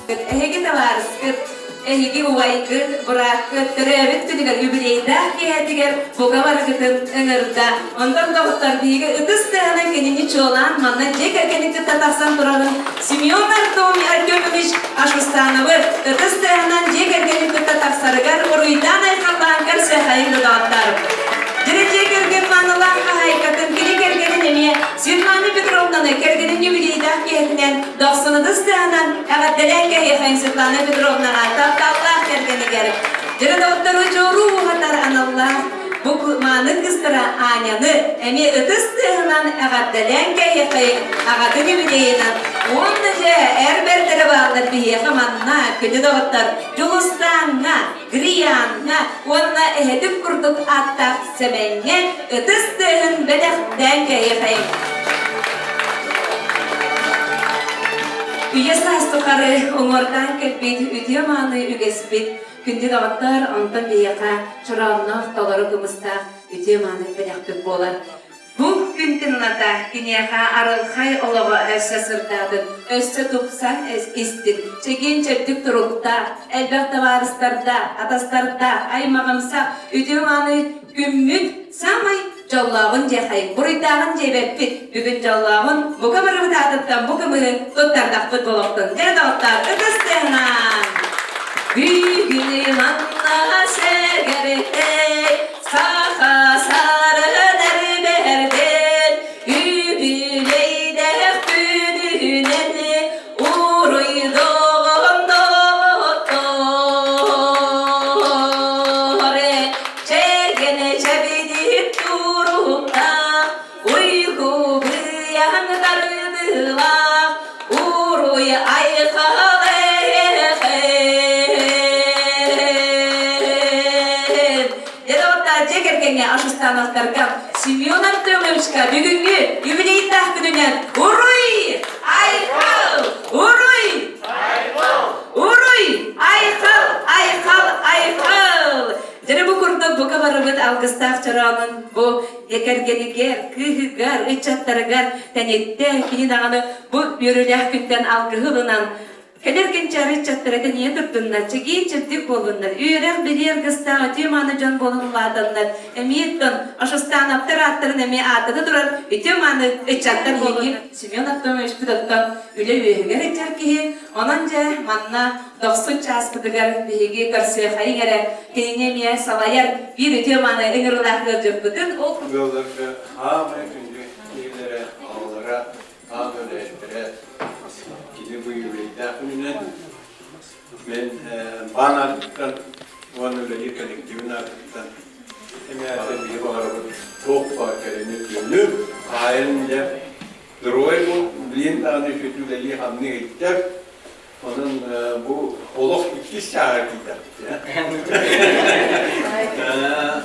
Эһиги табаарыскыт, эһиги убайгыт, бырааккыт төрөөбүт күнүгэр юбилейдаах киэһэтигэр бука барыгытын ыҥырда. Онтон доҕоттор биһиги ытыс тыаһынан кинини чуолаан манна дьиэ кэргэнин кытта тахсан турарын Семен Артемович Ашустановы ытыс тыаһынан дьиэ кэргэнин кытта тахсарыгар уруйдаан айхаллаан көрсүөххэйиҥ доҕоттор. Дьиэ дьиэ кэргэн маанылаах хаһаайкатын кини кэргэнин эмиэ Светлана Петровнаны кэргэнин юбилейдаах киэһэтинэн Дохсун ытыс тыаһынан эҕэрдэлээн кэһиэхэйин Светлана Петровнаҕа тапталлаах кэргэнигэр дьиэ доҕоттору дьооруу уһатар аналлаах бу мааны кыыстара Аняны эмиэ ытыс тыаһынан эҕэрдэлээн кэһиэхэйин аҕатын юбилейынан уонна дьэ эр бэртэрэ бааллар биһиэхэ манна күндү доҕоттор Дьулустааҥҥа, Грианҥа уонна эһэтин курдук ааттаах Сэмэҥҥэ ытыс тыаһын бэлэхтээн кэһиэхэйиҥ. Үйэ саас тухары уҥуордаан кэлбит үтүө-мааны үгэспит күндү доҕоттор, онтон биһиэхэ чороонноох толору кымыстаах үтүө-мааны бэлэхпит буолар. Бу күнтэн ылата киниэхэ арылхай олоҕо өссө сырдаатын, өссө тупсан истин, чэгиэн-чэбдик туруктаах, элбэх табаарыстардаах, атастардаах, аймаҕымсах, үтүө-мааны күммүт саамай дьоллооҕун диэхэй, буруйдааҕын диэбэппит, бүгүн дьоллооҕун бука барыбыт аатыттан бу кымыһы туттардахпыт болохтун. Дьэ, доҕоттоор, ытыс тыаһынан! Бүгүн манна сэргэртэй, Саха сарыһынар бэрдин, үбүлэйдээх күнүнэн уруйдуоҕун доҕоттор. Чэргэн чэбидик туруктаах, уйгу быйаҥ тардыылаах, уруй айхал эйиэхэ. Дьэ, дьиэ кэргэҥҥэ Ашустановтарга Семен Артемовичка бүгүҥҥү юбилейдаах күнүнэн уруй! Айхал! Уруй! Уруй! Айхал! Айхал! Айхал! Дьэ, бу курдук бука барыбыт алгыстаах чороонун бу дьиэ кэргэнигэр, кыыһыгар, ыччаттарыгар тэниттэ, кини даҕаны бу үөрүүлээх күнтэн алгыһы ылынан Кэлэр кэнчээри ыччаттара тэнийэ турдуннар, чэгиэн-чэбдик буоллуннар, үөрэх, билии аргыстаах үтүө-мааны дьон буолан улаатаннар, эмиэ оттон Ашустановтар ааттарын эмиэ ааттата турар үтүө-мааны ыччаттар буоллуннар. Семен Артемовичпыт оттон үлэ үөһүгэр ыччар киһи, онон дьэ манна дохсун чааспытыгар биһиги көрсүөххэйиҥ эрэ, кинини эмиэ салайар биир үтүө-мааны ыҥырыылаах ыалдьыппытын ол Ыалларга хаамай күндү киһилэрэ, аҕалара, аан үлэһиттэрэ кини бу юбилейдаах күнүнэн мен баан аатыттан уонна үлэлиир коллективин аатыттан эмээхсин биһи баҕарабыт туох баар кэрэни үтүөнү хаайын дьэ здоровай бу билин даҕаны үчүгэй үлэлии хамныы иһиттэр онон бу олох иккис чааһа киирдэхпит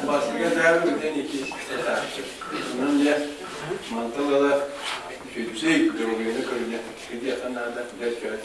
бастакы этээбит бүтэн иккис этээбит онон дьэ мантан ыла үчүгэй доруобуйаны көрүнэ кириэхэ наада бэрт кэбэ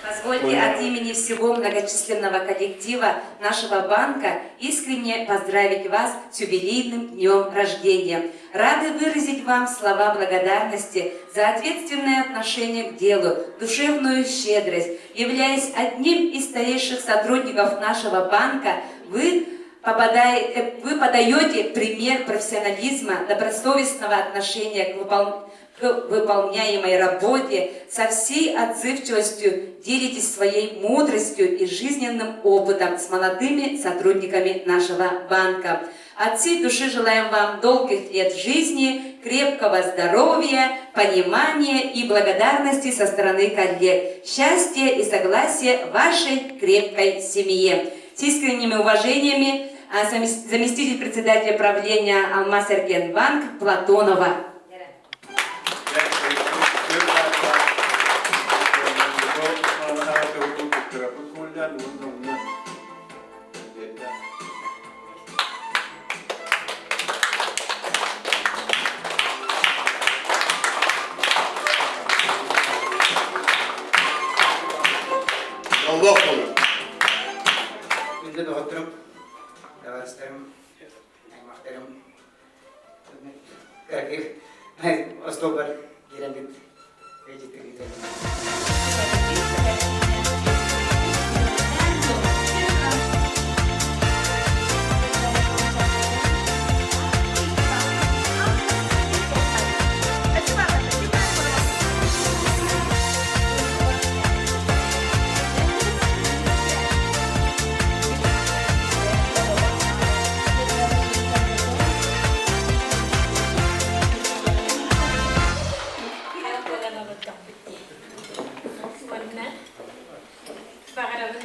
Позвольте от имени всего многочисленного коллектива нашего банка искренне поздравить вас с юбилейным днем рождения. Рады выразить вам слова благодарности за ответственное отношение к делу, душевную щедрость. Являясь одним из старейших сотрудников нашего банка, вы вы подаете пример профессионализма, добросовестного отношения к, выпол к выполняемой работе, со всей отзывчивостью делитесь своей мудростью и жизненным опытом с молодыми сотрудниками нашего банка. От всей души желаем вам долгих лет жизни, крепкого здоровья, понимания и благодарности со стороны коллег, счастья и согласия вашей крепкой семье. С искренними уважениями заместитель председателя правления Алмаз Эргенбанк Платонова. Аллах болун. Күндү доҕотторум, табаарыстарым, аймахтарым, кыракый остуолбар киирэн бит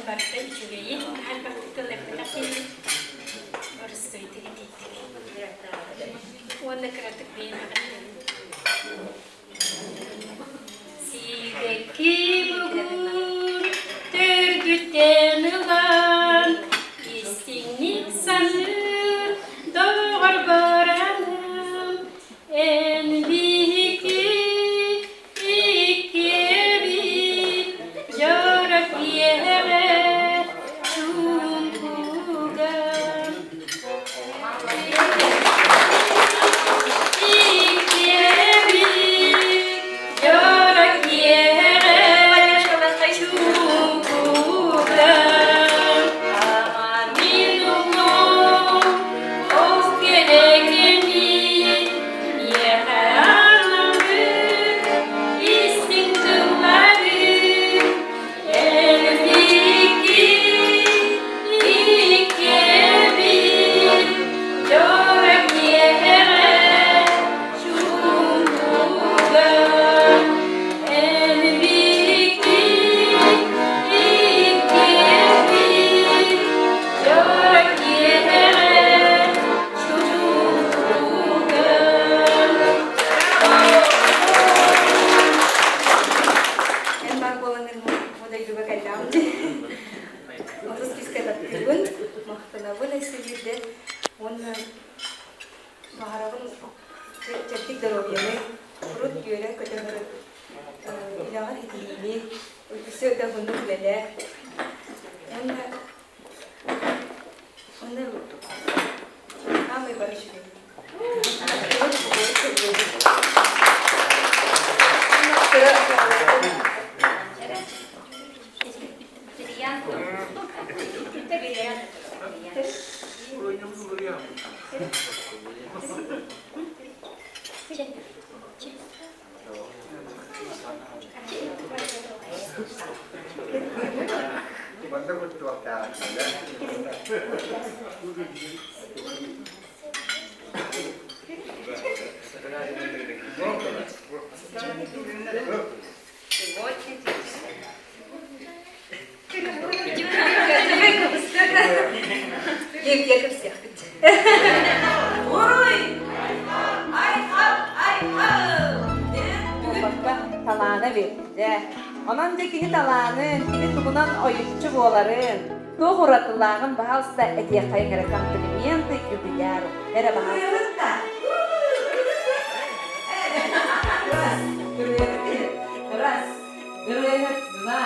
барыта үчүгэйи элбэхтик тыл эппэтэх киһи боростуойдук итиитик. Уонна кыратык бэйэм эҕэрдэбин. Сибэкки бугун төрдүттэн ылан, истиҥник саныыр доҕорбор аным, эн биһиги иккиэбит дьоро киэһэҕэ чуумпуга. Эн баар буолаҥҥын бу дойдуга кэллэҕим дии. Олус күүскэ таптыыбын, махтанабын өссө биирдэ уонна баҕарабын чэбдик доруобуйаны, урут үөрэ-көтө сырыт, үлэҕэр ситиһиини, өссө да уһуннук үлэлээ. Уонна уонна хаамай бары үчүгэй. Уруй! Айхал! Айхал! Буолбакка талаана биэрдэ. Онон дьэ кини талаанын, кини тугунан ойуччу буоларын, туох уратылааҕын баһаалыста этиэххэйиҥ эрэ комплименты юбиляру эрэ баһаалыста. Раз, раз, два,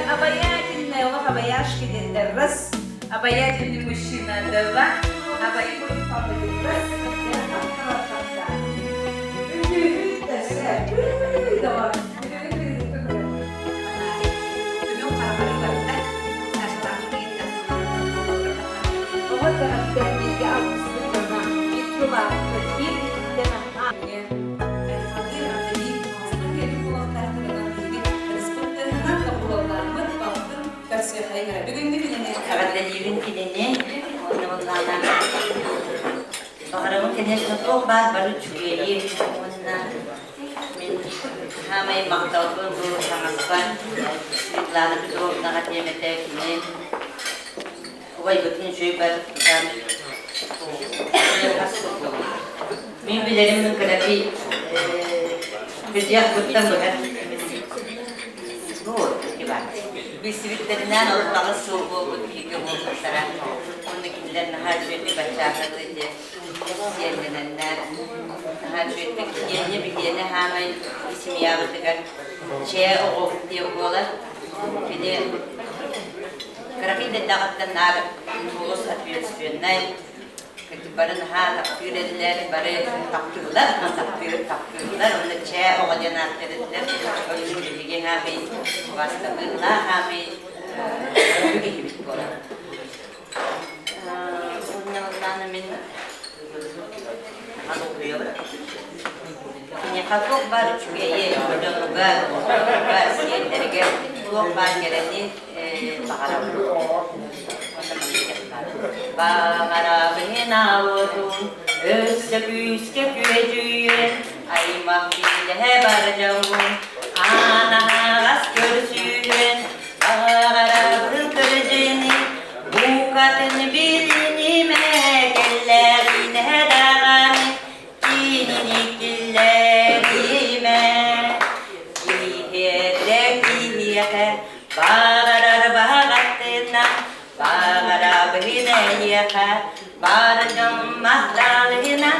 Обаятельная, олох обаяшки диэннэр раз, обаятельный мужчина два, обаятельный раз, Оҕо төрөппүттэргэ алгыспыт дьоно биир тылаахпыт, биир Эҕэрдэлиибин кинини уонна буоллаҕына баҕарабын конечно туох баар бары үчүгэйи уонна мин саамай махталбын бу таҥаспар Светлана Петровнаҕа диэм этэ кини убайбытын үчүгэй барытыттан мин билэрим кыракый кырдьыахпыттан быһа билсибиттэринээн ол таҕыс сыл буолбут бииргэ буолбуттара уонна кинилэр наһаа үчүгэйдик баччааталыы дьэ сиэллэнэннэр наһаа үчүгэйдик биһиэнэ биһиэнэ хаамай семьябытыгар чээ оҕо диэн буолар кини Кыракый да эрдэҕиттэн наар олус ответственнай, бары наһаа таптыыр этилэр, бары таптыыллар, таптыыр, таптыыллар, уонна чээ оҕо диэн ааттыыр этилэр. Ойуун биһиги хаамый, убаастабыллаах хаамый, киһибит буолар. Уонна ыллаана мин Киниэхэ туох баар үчүгэйи, дьонугар, оҕолоругар, сиэннэригэр туох баар кэрэни баҕарабын. Баҕарабын аалотун, өссө күүскэ күөдьүйэн, аймах билэр. Үлэһэ бар дьоммун аан аһаҕас көрсүүһүн баҕарабын көрдьүнү букатын билинимэ кэллэҕинэ даҕаны кинини киллэримэ киһиэрэ киһиэхэ баҕарар баҕатына Баҕарабын эйиэхэ, бар дьон махталына,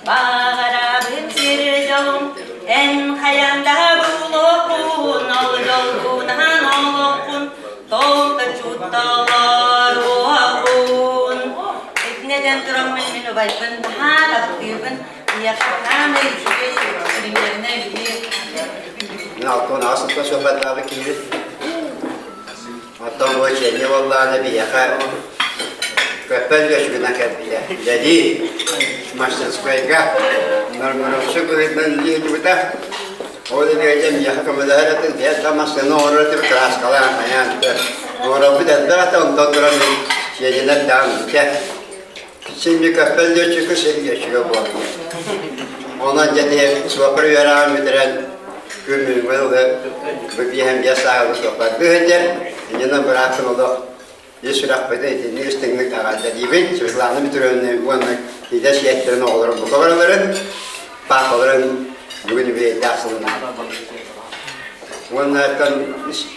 баҕарабын сир дьолун, эн хайаан да булуоххун, ол дьолгунан олоххун, толкочу толоруоххун. Итиннэтэн тураммын мин убайбын наһаа таптыыбын, ийэхэ хаамай үчүгэй примерно биир. Мин алтан аҕыс сылтан суоппардаабыт киһибит. Оттон бу чэньи буоллаҕына биһиэхэ көппөн лүөчүгүнэн кэлбитэ. Үлэлии мастерскойга нормировщик быһыытынан үлэлии сылдьыбыта. Ол иһин миэхэ көмөлөһөр этим, бэйэм да массыына оҥорор этим, кырааскалаан хайаан оҥорорбут элбэх этэ, онтон туран мин сиэнинэн даҕан бүтэ. Син би көппөн лүөчүкү, син лүөчүгэ буолла. Онон дьэ суоппар үөрэҕин бүтэрэн күн бүгүҥҥэ дылы бу биэһэн биэс сааһы суоппардыы сылдьар. Иннинэн бырааппын олох ис сүрэхпитин итинник истиҥник эҕэрдэлиибин. Светлана Петровна уонна идэ сиэттэрин оҕолорун бука барыларын, паапаларын бүгүн үбүлүөйдээх сылынан. Уонна оттон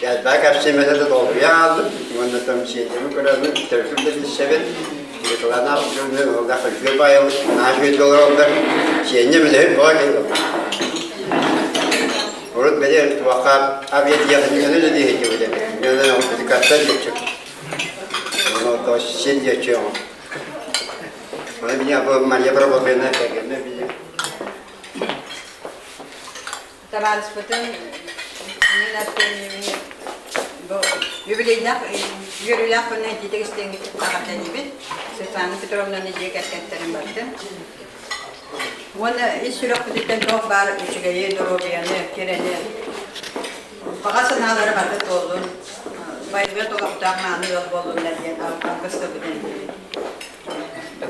элбэх кэпсиэмэтэ да долгуйа хааллым. Уонна оттон сиэтими көрөммүн, төрүтүм да билсэбин. Светлана Петровна олга хөлгүө баайабыт, наһаа үчүгэй олороллор. Сиэнньэ билэһин боҕо кэллим. Урут били туохха авиатиэхиньиканы үлэлии сылдьыбыт эбит. Мен оны пятикаттан диэччи. Оны син диэччи оҥо. Оны меня бу Мария Прокопьевна кэргэнэ били. Табаарыспытын мин аттыын бу юбилейдаах үөрүүлээх күнүнэн итиитик истиҥник эҕэрдэлиибит. Светлана Петровнаны дьиэ кэргэттэрин бардым. Уонна ис сүрэхпититтэн туох баар үчүгэйи, доруобуйаны, кэрэни, баҕа санаалары барыта туоллун, байбыат олохтоох мааны ыал буоллуннар диэн алгыс тылбытын эттибит.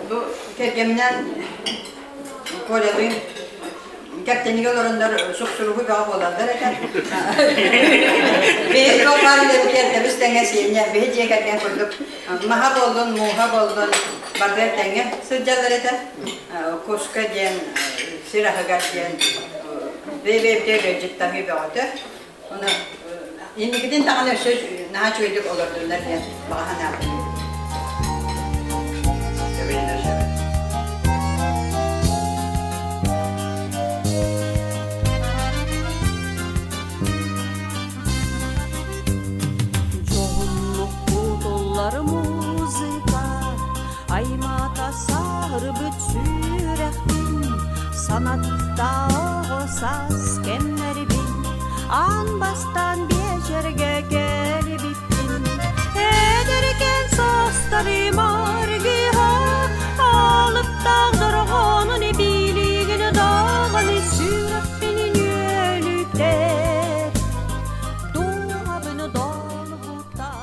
Бу кэргэминэн Колялыын Кэптэнигэ олороннор суксуругу бөҕө буолаллар этэ. Биһи туох баар үлэбитигэр тэбис тэҥэ сиэнньэ, биһи дьиэ кэргэн курдук маһа буоллун, мууһа буоллун барытыгар тэҥҥэ сылдьаллар этэ. Куска диэн, сир аһыгар диэн бэйэ-бэйэбитигэр ыалдьыттаһыы бөҕөтө. Ону инникитин даҕаны өссө наһаа үчүгэйдик олордуннар диэн баҕа санаабын. Дьоһуннук кутуллар музыка аймаата саһарбыт сүрэхпин санатта оҕо саас кэмнэрбин аан бастаан биэчэргэ кэлбиппин эдэркээн саастарым аргыһа алыптаах дорҕоонун билигин даҕаны сүрэхпин нүөлүтэр дууһабын долгутар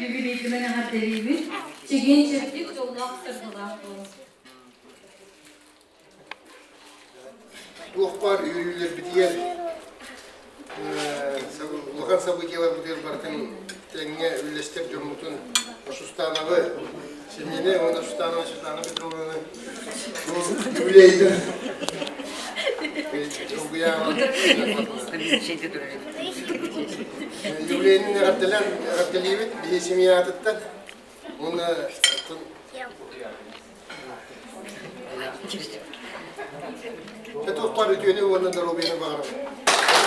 Юбилейгынан эҕэрдэлиибин. Чэгиэн-чэбдик, дьоллоох сырдылаах буолун. Туох баар үөрүүлэрбитигэр улахан событиеларбытыгар барытын тэҥҥэ үллэстэр дьоммутун Сустановы, Семены уонна Сустанова Светлана Петровнаны бу юбилейдэр Юбилейин эҕэрдэлээн эҕэрдэлиибит биһи семья аатыттан уонна Туох баар үтүөнү уонна доруобуйаны баҕарабын.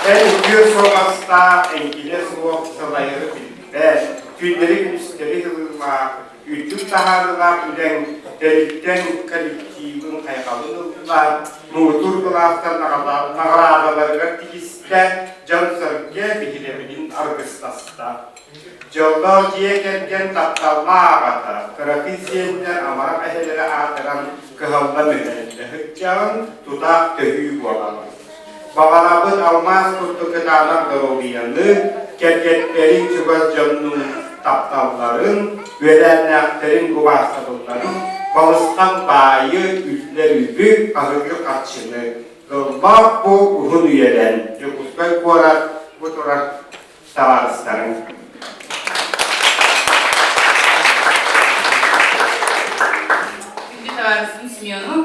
Эн үтүө суобастаах, эҥкилэ суох салайары билбэт, күннэри-күнүстэри ылыылаах, үрдүк таһаарыылаах үлэҥ тэрилтэҥ коллективын хайҕалын ылла, муҥутуур былаастар наҕараадаларыгар тигистэ, дьон-сэргэ биһирэбилин аргыстаста. Дьоллоох дьиэ кэргэн тапталлаах аҕата, кыракый сиэннэр амарах эһэлэрэ аатыран кыһалла мүһэллэ сылдьаҕын, тутаах төһүү буолаҕын. Баҕарабыт алмаас курдук кытаанах доруобуйаны, кэргэттэриҥ чугас дьоннуун тапталларын, үөлээннээхтэрин убаастабылларын, балысхан баайы, үллэр үбү, аһыгы харчыны. Дьоллоох бу уһун үйэлэн Дьокуускай куорат бу турар табаарыстарыҥ. Күндү табаарыспын Семену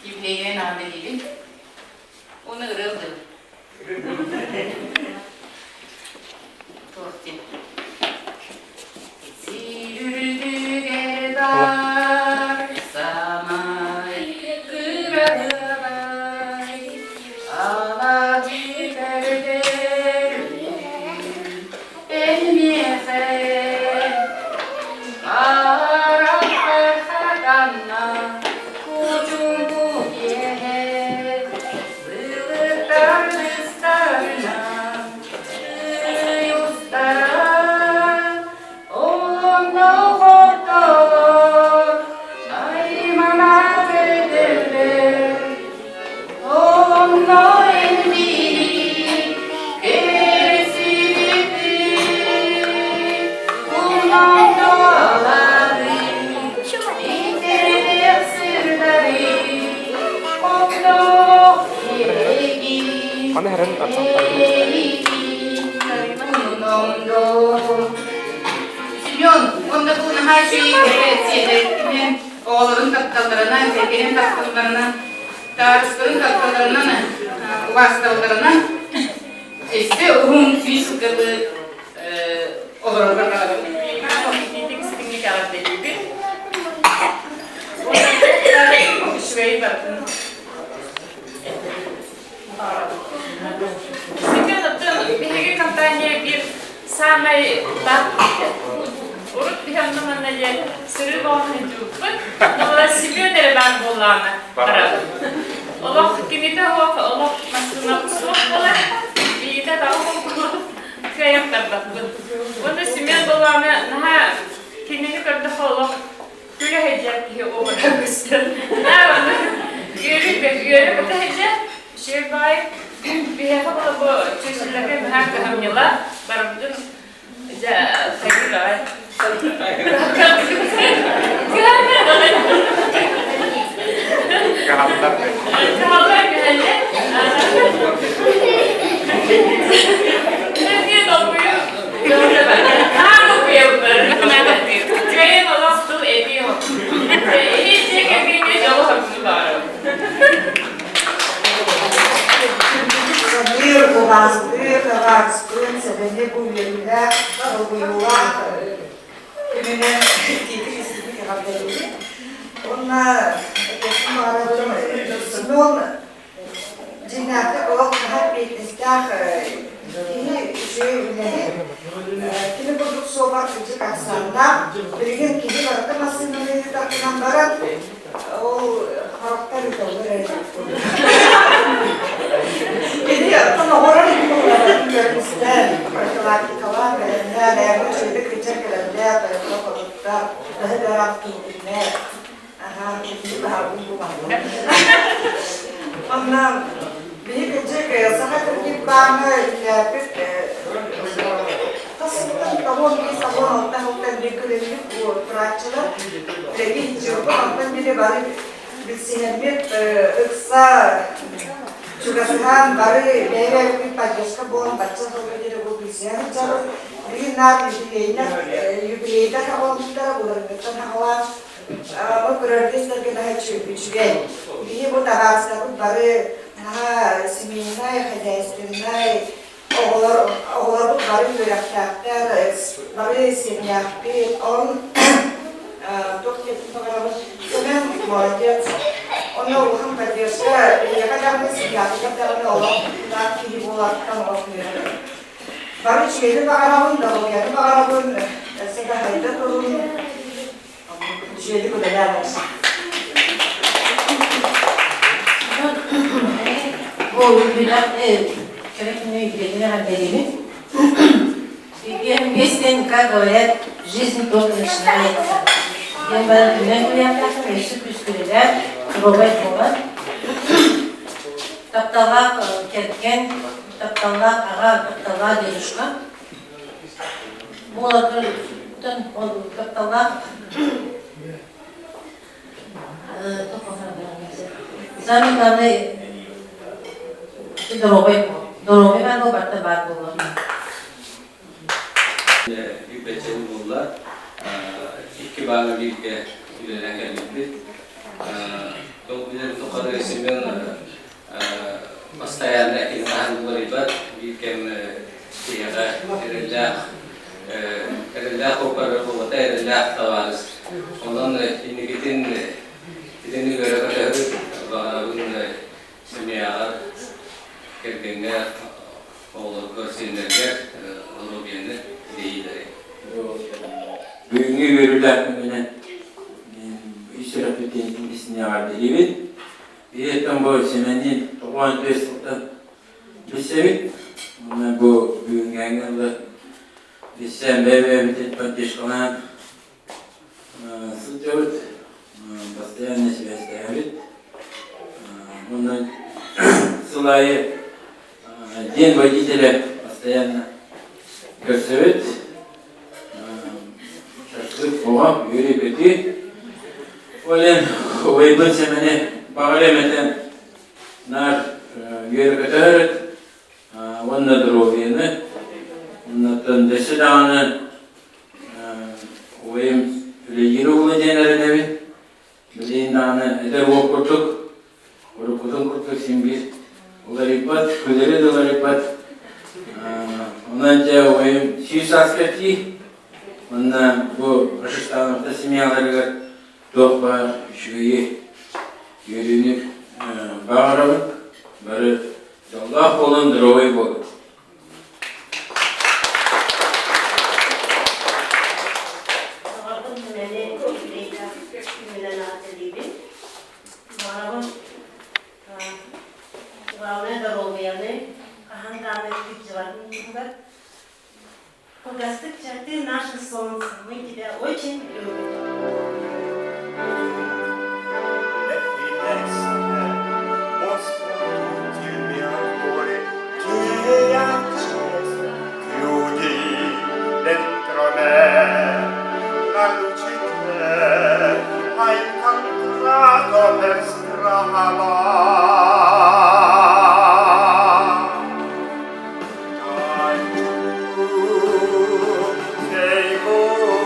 юбилейинэн эҕэрдэлиибин. Уонна ырыа ыллыыбын. Туох диэн. Сир үрдүгэр баар самай кыраһыабай алаадьы көрдөр эн миэхэ харахпар хатанна кучуҥку киэһэ былыттар быстарынан Семен, онда бу наһаа үчүгэй оҕолорун тапталларынан, кэргэнин тапталларынан, таарыстарын тапталларынан, убаасталларынан өссө уһун сүүс сылгылыы олорорго баҕарабын. Итиитик истиҥник эҕэрдэлиибин. Үчүгэй бардын. Семен оттон биһиги компания биир саамай тутаах киһитэ. Урут биһи онно манна диэн сырыы боҕун сылдьыбыппыт. Но Семен эрэ баар буоллаҕына барабыт. Олох кинитэ суох, олох массыынабыт суох буолар. Биһигитэ таҕа буолбут кыайан барбаппыт. Уонна Семен буоллаҕына наһаа кинини көрдөххө олох күлэ сылдьар киһи уобара көстөр. Үөрүү үөрэ көтө сылдьар. Үчүгэй баҕайы биһиэхэ була бу чүөчэлэргэ наһаа кыһамньылаах барыбытын дьэ хайыы баҕай. Кыһаллар. Кыһаллар күһэллэр. Сергей долгуйу Наһаа долгуйабын. Кыайан олох тыл этии Эһи дьиэ кэргэҥҥэ дьолу-соргуну баҕарабын. Биир убаастыыр табаарыспын Сэбэни бу үөрүүлээх, долгуйуулаах күнүнэн итиитик истибит эҕэрдэлиибин. Уонна этиэхпин баҕарабын Семен Дьиҥнээхтик олох наһаа эппиэтинэстээх киһи, үчүгэй үлэһит. Кини курдук суобар кырдьык ахсааннаах. Билигин киһи барыта массыынаны ыытарынан баран, ол харахтар ыыталлар эрэ. Кини оттон оҕорор көрүстэн, профилактикалаан, бэлэмнээн, бэйэҕин үчүгэйдик кырдьар кэлэллээх, тойоттор-хотуттар, төһө да ыраах киһитиннэр. Онно биһи кырдьык саха кырдьык бааҥҥа үлэлээбит хас сылтан тоҕуон биир тоҕуон алта сылтан биир көлөһүнүк турааччылар үлэлии сылдьыбыппыт. Онтон били бары билсиһэммит ыкса чугасыһан бары бэйэ-бэйэбитин поддержка буолан бачча сылга диэри бу билсиһэ сылдьабыт. Билигин наар юбилейнай юбилейдар хаҕаламмыттара былырыҥҥыттан хаҕалаан Бу көрөргө-истэргэ наһаа үчүгэй. Биһи бу табаарыстарбыт бары наһаа семейнай, хозяйственнай, оҕолор, оҕолорбут бары үөрэхтээхтэр, бары сиэннээхпит. Онон туох диэхпин баҕарабын, Семен молодец. Онно улахан поддержка биһиэхэ даҕаны, семьятыгар даҕаны олох тутаах киһи буолартан олох үөрэбин. Бары үчүгэйи баҕарабын, доруобуйаны баҕарабын, өссө да сайда турун. Үчүгэйдик үлэлээн Песня, как говорят, жизнь только начинается. Диэн баран күнэн күлүөхтээхпин, өссө күүскүлэлээн, туруобай буолан. Тапталлаах кэргэн, тапталлаах аҕа, тапталлаах дедушка. Буолатыттан тапталлаах. Самый главный здоровый буол. Здоровый баар буол, барыта баар буолуо. Үппэччэ буолла. Икки бааны бииргэ үлэлээн кэлбиппит. Ол билэр тухары Семен постоянно кинилаһан уларыйбат, биир кэм киһиэхэ эрэллээх эрэллээх опера буолбата, эрэллээх табаарыс. Онон инникитин итини үөрэ-көтөһүбүт, баҕарабын семьяҕар, кэргэҥҥэр, оҕолоргор, сиэннэргэр доруобуйаны ситиһиилэри. Бүгүҥҥү үөрүүлээх күнүнэн үс сүрэхпитин истиҥ эҕэрдэлиибит. Биһиэттэн бу Сэмэнниин 94 сылтан билсэбит. Уонна бу бүгүҥҥээҥҥи ыла билсэн бэйэ-бэйэбитин поддержкалаан сылдьабыт, постоянно сибээстэһэбит. Уонна сыл аайы День водителя постоянно көрсөбүт. Шашлык оҕо үөрүү-көтүү. Ол иһин убайбын Сэмэни баҕар эмэтэн наар үөрэ-көтөөрүт уонна доруобуйаны, оннуттан дөссө даҕаны убайым үлэлиир уола диэн эрэнэбин. Билигин даҕаны эдэр уол курдук, уруккутун курдук син биир уларыйбат, күлэри да уларыйбат. Онон дьэ убайым 100 сааска тиий. Уонна бу Рашистановтар семьяларыгар туох баар үчүгэйи, үөрүүнү баҕарабын. Бары дьоллоох буолун, здоровый буолун. Баҕарбын Түмэни юбилейдаах күнүнэн эҕэрдэлиибин. Баҕарабын главное доруобуйаны хаһан даҕаны кырдьыбатын туһугар. Кылгастык ты наше солнце, мы тебя очень любим. Dentro me la luce che hai incontrato per strada. Dai tu sei goodbye.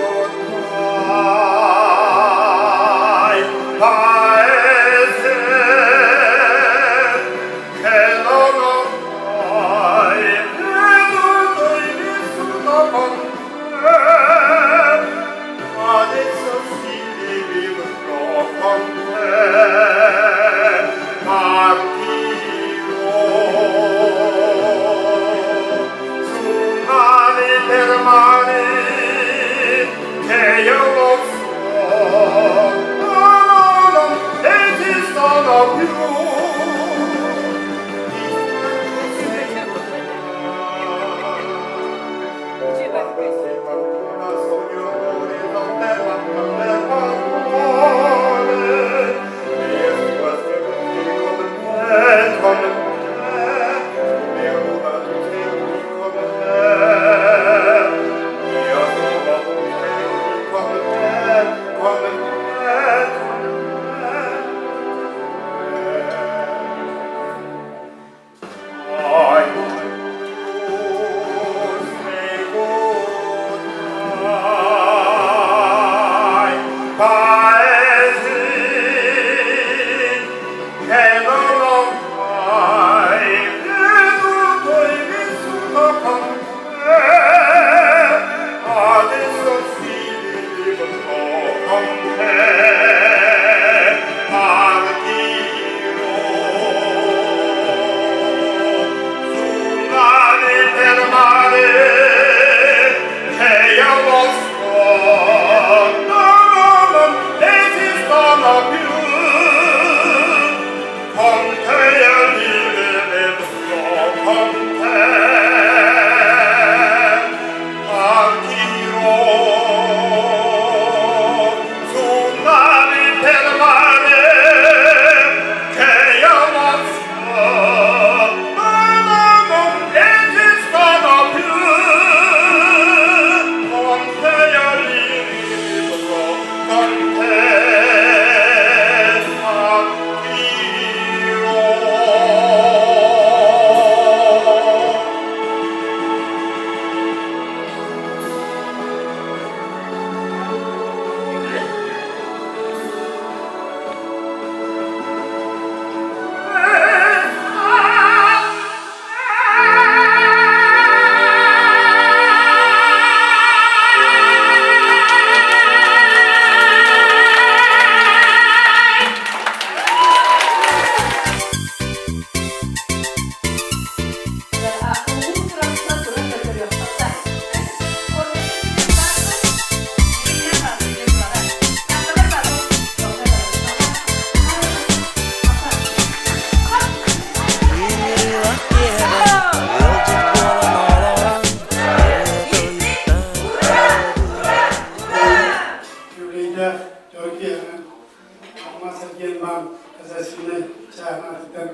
аатыттан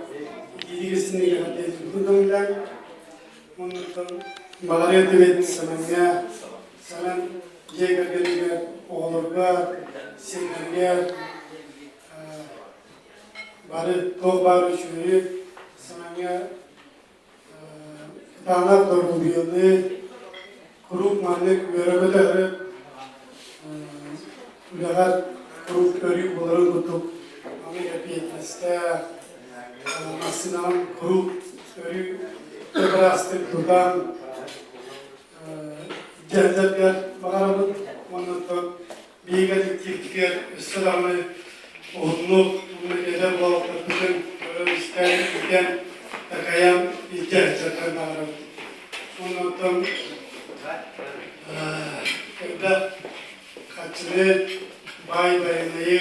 итиитик истиҥник эҕэрдэлиибин көҥүллээн. Оннуттан баҕарыа этибит Сэмэҥҥэ, Сэмэн дьиэ кэргэнигэр, оҕолорго, сиэннэргэ бары туох баар үчүгэйи Сэмэҥҥэ кытаанах доруобуйаны куруук маннык үөрэ-көтө үлэҕэр куруук көрүү буоларын курдук маннык эппиэтинэстээх массыынанан куруук өрүү ыраастык тутан дьэллэргэр баҕарабыт уонна оттон биһиги коллективпитигэр өссө даҕаны уһуннук уонна эдэр уолаттарбытын көрөн-истэн, иитэн, такайан илдьэ сылдьаргар баҕарабыт. Уонна оттон элбэх харчыны, баай байанайы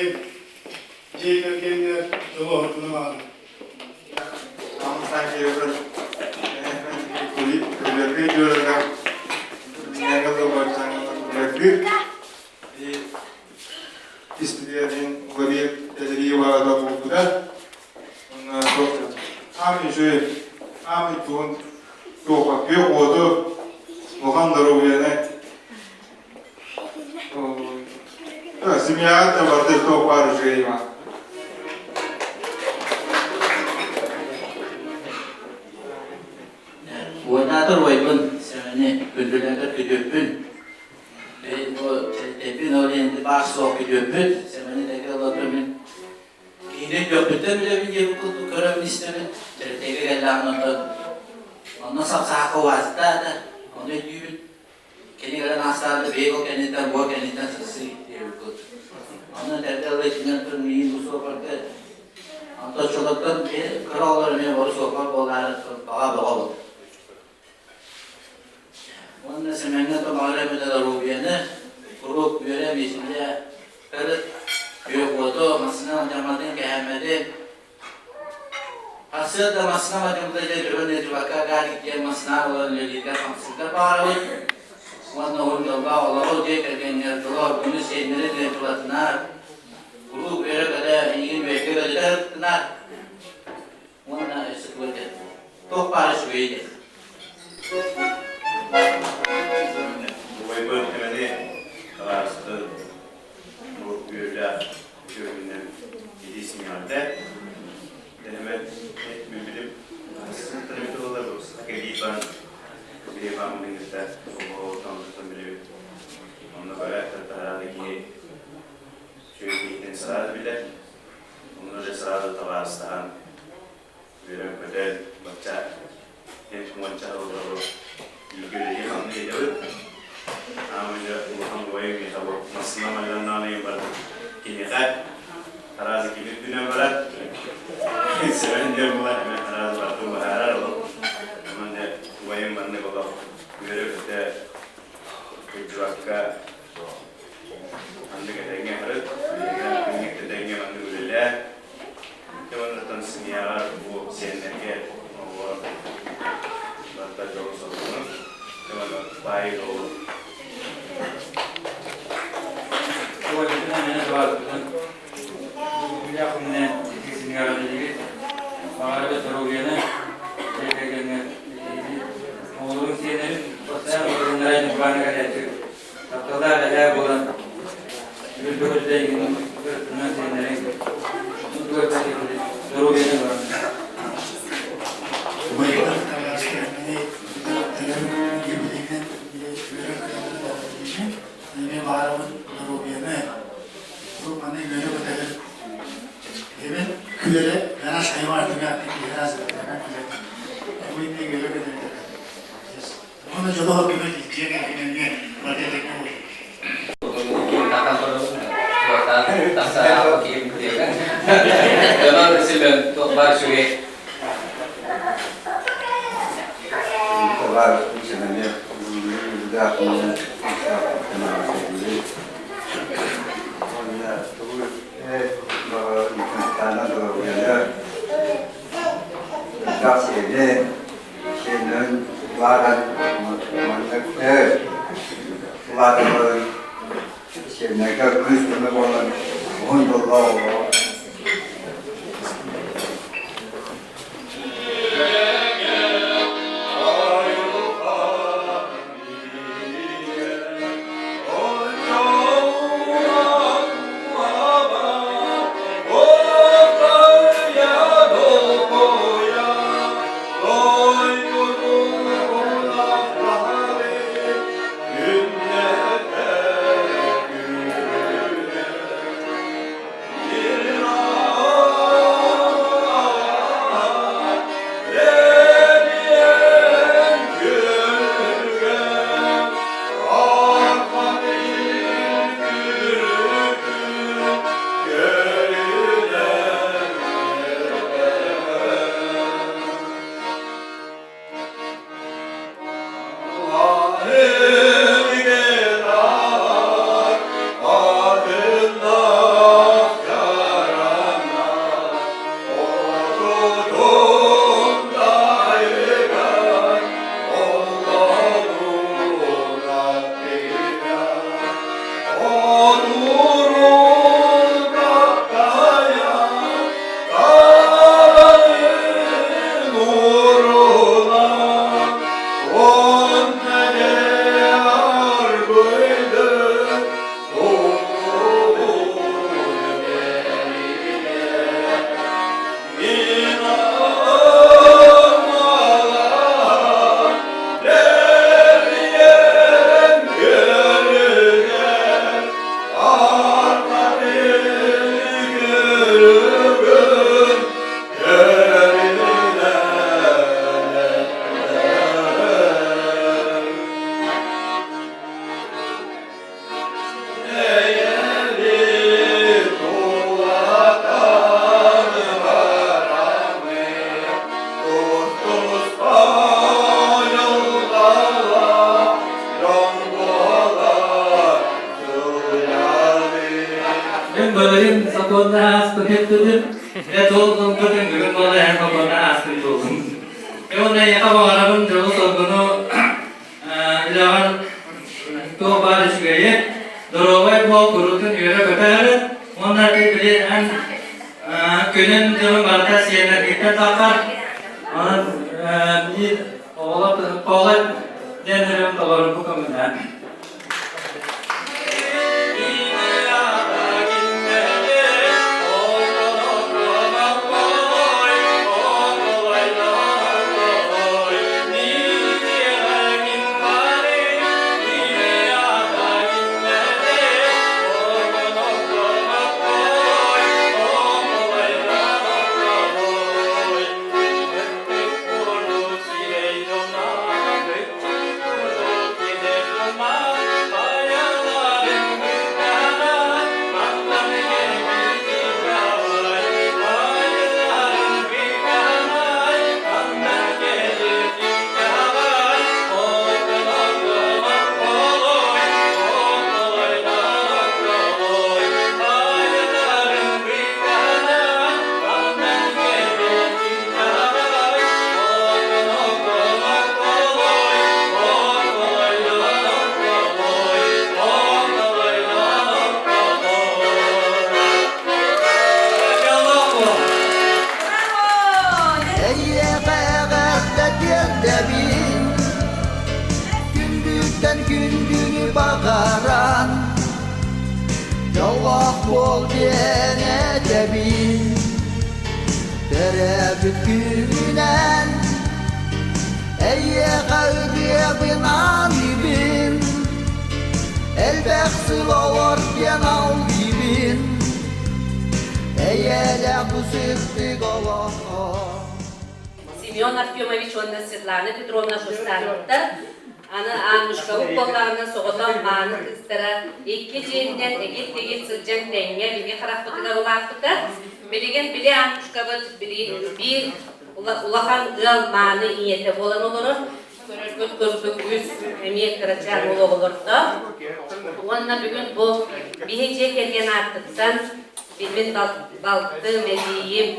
дьиэ кэргэҥҥэр дьолу оһоргуну баҕарабыт. Семьяҕа да барда туох баар үчүгэй ма. Уоннаатар уойбун сэмэни күндүлээтэр күтүөппүн. Эпин ол енді баар суох күтүөппүт. Сэмэни тэгэ олордум мин. Киһини өйдүөхпүттэн билэбин диэбит курдук көрөбүн истэбин. Тэрилтэгэ кэллэҕин онтон онно сапсаахха уазтаата. Ону өйдүүбүн. Кини кэлэн аастаата биһиги ол кэнниттэн буо кэнниттэн сырсыы диэбит курдук. Онно тэрилтэ ыла итинэн туран миигин бу суоппарга онтон оччолортон кыра оҕолор эмиэ бары суоппар буолаары баҕа бөҕө буолла. Уонна Сэмэҥҥэ томоҕор эбэтэ доруобуйаны куруук үөрэ миэстэтэ кырыт күөх уоту массыына алдьамматын кэһэммэтин Сарсыарда массыына мадьымыта дьэ төбөн ыалдьыбакка Гарик диэн массыына буолан үлэлииргэ хамсыырга баҕарабыт уонна уһун дьоллоох олоҕу дьиэ кэргэҥҥэр дьолу оргуну сиэннэри ыалдьыбатынаар куруук үөрэ-көтө эйигин үөргэ көтүтэ сырыттынаар уонна өссө тугу этэр туох баара үчүгэйи диэн Убайбын Эмэни табаарыспын бу үөрүүлээх үтүө күнүнэн ити симэҕирдэ. Дэһэмэт билбитим кэлиипан кэлиипан билиҥҥитэ оҕолортон билэбит. Онно көрөөт таһараада киһи үчүгэй киһитин сразу билэр. Онно же сразу табаарыстаһан үөрэн-көтөн бачча уонча сыллары бииргэ үлэлии хамныы идэбит. Аамыйда улахан убайым миэхэ бу массыына майданнаан бар киниэхэ таразы кини үрдүнэн барар. Сэмэн диэн буолар, эмэ таразы бартын быһаарар ол. Онон дьэ убайым маннык олох үөрэ-көтө кырдьыбакка маннык этэҥҥэ барыт, күннүк тэтэҥҥэ маннык үлэлээ. Ити уоннаттан семьяҕа бу сиэннэргэ оҕолор барыта дьолу соргуну, ити уонна баайы долу. Уолбутунан эмиэ табаарыспытын Бүлээх күнүнэн ити семьяҕа үлэлиибит. Баҕарабыт доруобуйаны, дьиэ кэргэҥҥэ оҕолорун сиэнэрин постоянно олоруннара Ньурбааны кэлээччи тапталлаах эһээ буолан үрдүк эйгин ырытынан сиэннэрин доруобуйаны баран. Убайдар табаарыстарбыны юбилейынан үөрэх Эмиэ баарабын доруобуйаны, бу маны үөрэ-көтөһөр Эбэн күөрэ гараж хайваатыга киһи Бу инне үөрэ-көтөһөр. Уонна дьолоох көмө дьиэ кэргэҥҥэ бары этэҥҥэ буолун. Дьонор Семен туох баар үчүгэй. Табаар Семене кэппитим. Дьэ туол гыммытын бүгүн буола эһэн холбоно ааспыт буоллум. Уонна эйиэхэ баҕарабын дьолу-соргуну үлэҕэр туох баар үчүгэйи, доруобай буол, куруутун үөрэ-көтө Уонна ити били эн күнүн-дьылын барыта сиэннэргиттэн таххар. Онон биир оҕолор оҕолор диэн ырыам толору көҥүлээн. Эйиэхэ тиэрдэбин Күндүттэн күндүнү баҕаран Дьоллоох буол диэн этэбин Төрөөбүт күнүнэн Эйиэхэ ырыабын аныыбын Элбэх сыл олор диэн алгыыбын Эйэлээх бу сырдык олоххо Семен Артемович уонна Светлана Петровна Шустановтар аны Аннушкабыт буоллаҕына соҕотох мааны кыыстара икки дьиэтинэн эгил-тэгил сылдьан тэҥҥэ биһиги харахпытыгар улааппыта. Билигин били Аннушкабыт биир улахан ыал мааны ийэтэ буолан олорор. Көрөргүт курдук үс эмиэ кырачаан уол оҕолордоох. Уонна бүгүн бу биһи дьиэ кэргэн ааттыттан мин балтым, эдьиийим,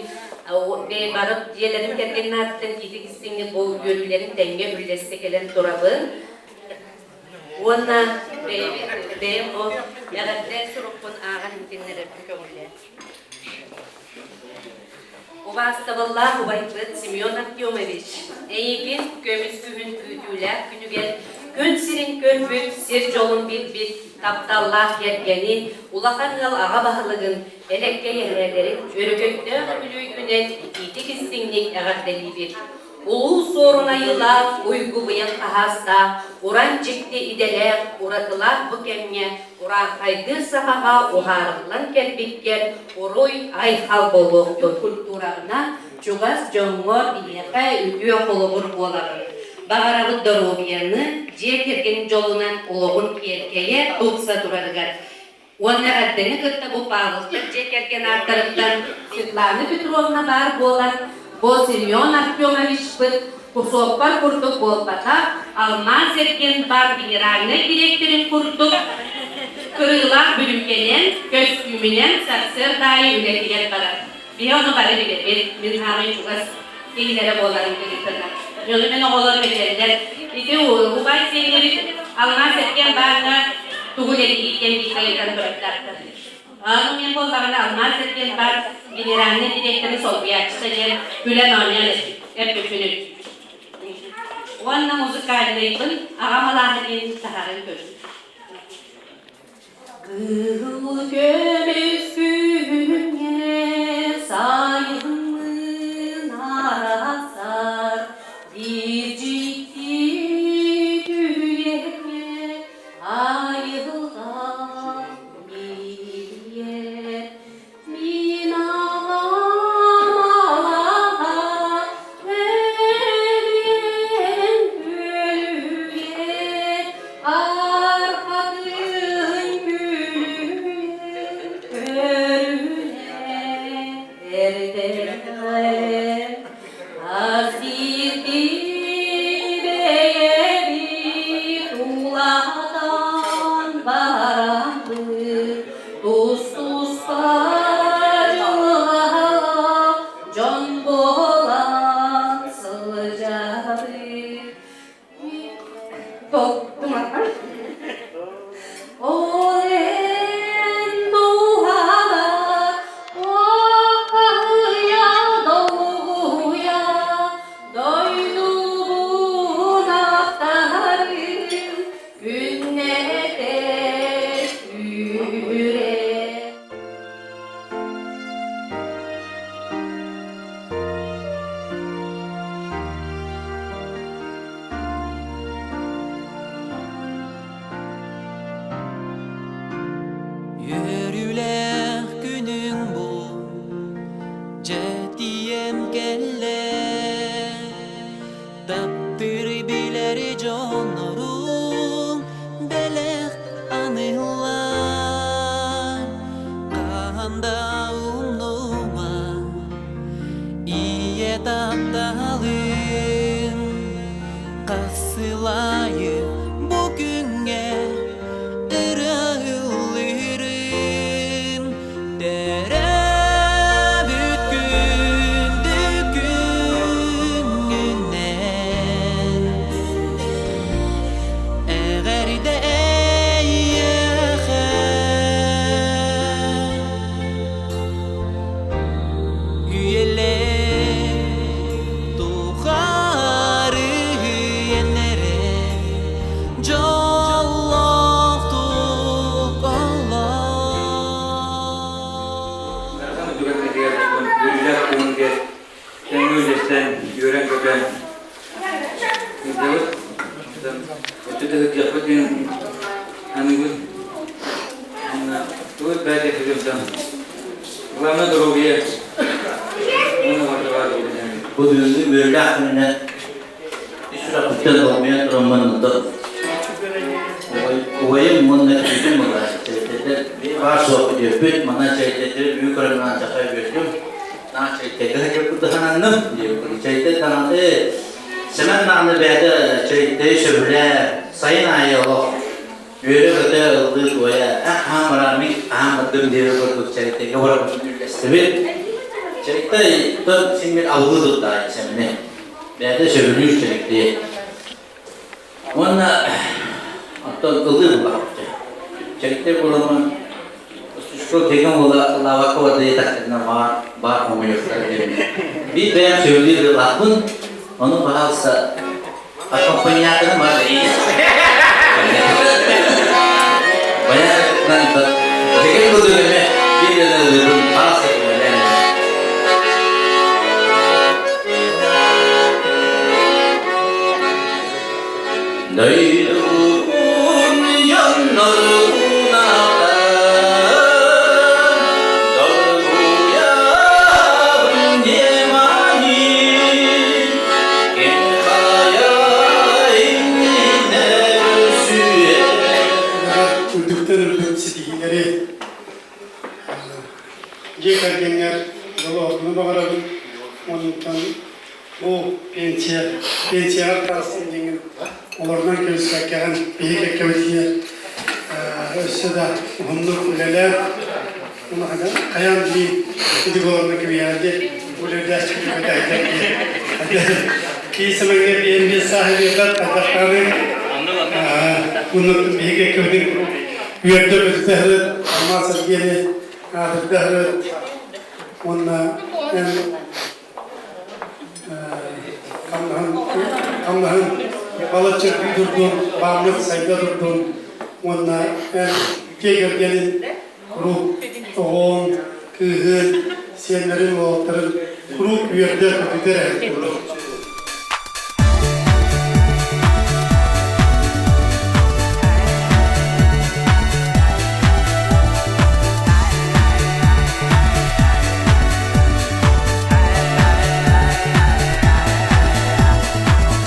бары дьиэлэрин кэргэнин ааттыттан киитик истиҥник бу үөрүүлэрин тэҥҥэ үллэстэ кэлэн турабын. Уонна бэйэм бу эҕэрдэ сурукпун ааҕан иһитиннэрэрбин көҥүллээн. Убаастабыллаах убайбыт Семен Артемович, эйигин көмүс күһүн күүтүүлээх күнүгэр күн сирин көрбүт, сир дьолун билбит тапталлаах кэргэнин, улахан ыал аҕа баһылыгын, элэккэй эһээлэрин өрөгөйдөөх үбүлүөйгүнэн итиитик-истиҥник эҕэрдэлиибит. Улуу Суорун айыылаах, уйгу-быйаҥ хаһаастаах, уран дьикти идэлээх, уратылаах бу кэмҥэ урааҥхайдыыр сахаҕа уһаарыллан кэлбиккэр уруй айхал буолуохтун. Культураҕынан чугас дьоҥҥор биһиэхэ үтүө холобур буолаҕын. Баҕарабыт доруобуйаны, дьиэ кэргэнин дьолунан олоҕун киэркэйэ тупса турарыгар Уонна эрдэни кытта бу Павловтар дьиэ кэргэн ааттарыттан Светлана Петровна баар буолан, бу Семен Артемовичпыт кусуоппар курдук буолбатах, алмаас эргиэн баар генеральнай дириэктэрин курдук кырыылаах бүрүүкэнэн, көстүүмүнэн сарсыарда аайы үлэтигэр барар. Биһи ону бары билэбит, мин саамай чугас киһилэрэ буоларын быһыытынан. Дьону мин оҕолорум этэллэр, ити убай сиэннэрин алмаас эргиэн бааҥҥа тугу үлэлиир диэн бииргэ ыйытан турардаахтар. Аны мен буоллаҕына алмаас эргиэн баар генеральнай директоры солбуйааччыта диэн күлэн оонньоон эппиппин Уонна музыкальнайбын аҕам алааһа диэн таһааран көрдүм. Кыһыл көмүс күһүҥҥэ сайыммын арахсар, биир дьикти түгэҥҥэ айылҕа миийэр. Мин аҕам алаһа өлүөн күөлүгэр арҕатын күлүгэр. Сылайы бу күҥҥэ ырыа ыллыырын Төрөөбүт күндү күҥҥүнэн Эҕэрдэ эйиэхэ Үйэлэр тухары үйэнэрэ дьоллоохтук олор. Түгэннэригэр үөрүүлээх күнүгэр тэҥҥэ үлэстэн, үөрэн-көтөн сылдьабыт. Өттө да сылдьыахпыт диэн аныыбыт. Тугут бэйэ сылдьан. Главное здоровье. Бу бүгүҥҥү үөрүүлээх күнүнэн ис сүрэхпиттэн долгуйан тураммын убайым уонна күүтүм буолар. Баар суох үтүөппүт, манан чэйдэтир бүү көрөн чахай үөрдүм. Наан чэйтэгэ сылдьыбыт сананным. Чэйтэй даҕаны Сэмэн даҕаны бэйэтэ чэйтэйи сөбүлээ, сайын аайы олох үөрэ-көтө ыллыы туойа, эх хаан баран мин хаан бардым диэри курдук чэйтэйгэ барабытын үллэстибит. Чэйтэй тон син бир алгыы турда Сэмэни. Бэйэтэ сөбүлүүр чэйтэйи. Уонна оттон ылыы булаахчы. Чэйтэй буоламмын Что деген буола лавакка барда диэтэхтэринэ баар баар хомуйуохтара диэн. Биир бэйэм сөбүлүүр ылаахпын, ону пожалуйста аккомпаниаторым бар Баян деген курдук эмэ биир ылыыбын пожалуйста Дойдум дьоннорун долгуйабын диэмани, ким хайа иннинэ көрсүө. Үрдүктэн үрдүк ситиһиилэри дьиэ кэргэҥҥэр дьолу ордуну баҕарабын. Онтон бу пенсия, пенсияҕа таҕыстым диэҥҥин олорунан кэбиспэккэҕин биһи кэккэбитигэр өссө да уһуннук үлэлээн хайаан дии ити олорунан кэбиһээди үлэлээччи кии сэмэҥҥэ биэн биэс сааһы биэрбэт хайдахтааны уонна биһи кэккэбитин үөрдэ көтүтэ сырыт Алмаас Сергейи аатырда сырыт уонна эн хамнаһын балачча турдун, бааммыт сайда турдун уонна эн дьиэ кэргэнин куруук оҕоҥ, кыыһын, сиэннэрин, уолаттарын куруук үөрдэр, көтүтэр эһэт курдук.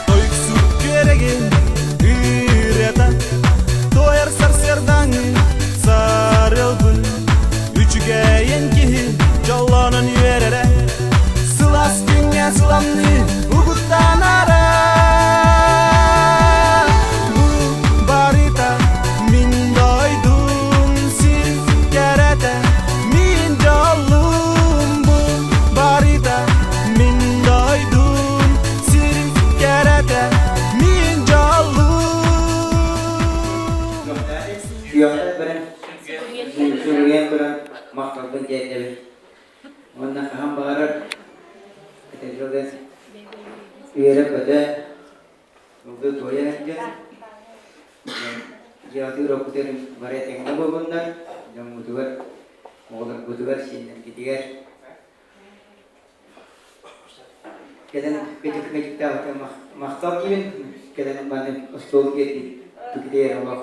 Тойуксут күөрэгин ырыата Туойар сарсыардаҥы сарыалбын Үчүгэйин киһи дьоллонон үөрэрэ Сылаас күҥҥэ сыламныы угуттанара Бу барыта мин дойдум сир кэрэтэ Мин дьолум бу барыта мин дойдум сир кэрэтэ Мин дьолум Сүөҕэ баран сүрүйэн туран махталбын тиэрдэбин. Уонна хаһан баҕарар этэллэр үөрэ-көтө ылгы туойа сылдьан дьиэҕитигэр оккутугар бары этэҥҥэ буоллуннар, дьоҥҥутугар, оҕолоргутугар, сиэннэргитигэр кэлэн кыдьык-кыдьыктаабыта махтал диибин, кэлэн маны остуол киэрдии олох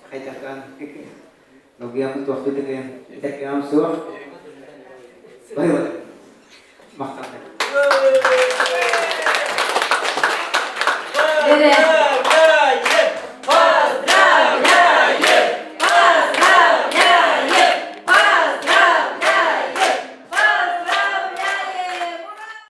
хайдахтаан долгуйаммыт туохпут этэркэҕим суох. Бай махтал. Эрэ.